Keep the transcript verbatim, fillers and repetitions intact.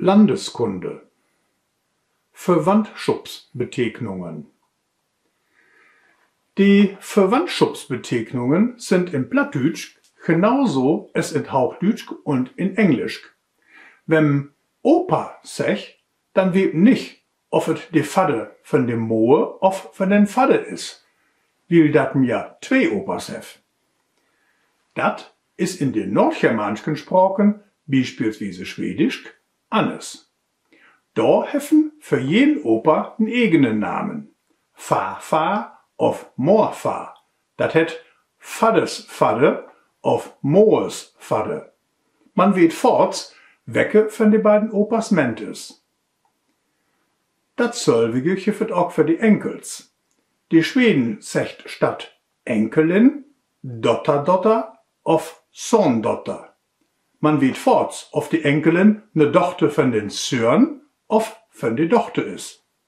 Landeskunde. Verwandtschopsbeteknungen. De Verwandtschopsbeteknungen sünd in Plattdüütsch genau so as in Hoochdüütsch un in Engelsch. Wenn Opa seggt, denn weet man nich, of et de Vadder von de Moder of von den Vadder is, wiel dat man ja twee Opas hett. Dat is in de noordgermaansken Spraken, bispelswiese Schwedisch, anners. Dor heff man för jeden Opa en egenen Namen. Farfar of Morfar, dat hett Vaddersvadder of Modersvadder. Man weet foorts, wecke von de beiden Opas meent is. Dat sülvige gifft et ok för de Enkels. De Sweden seggt statt Enkelin Dotterdotter of Sondotter. Man weet foorts, of de Enkelin ne Dochter von den Söhn of von de Dochter is.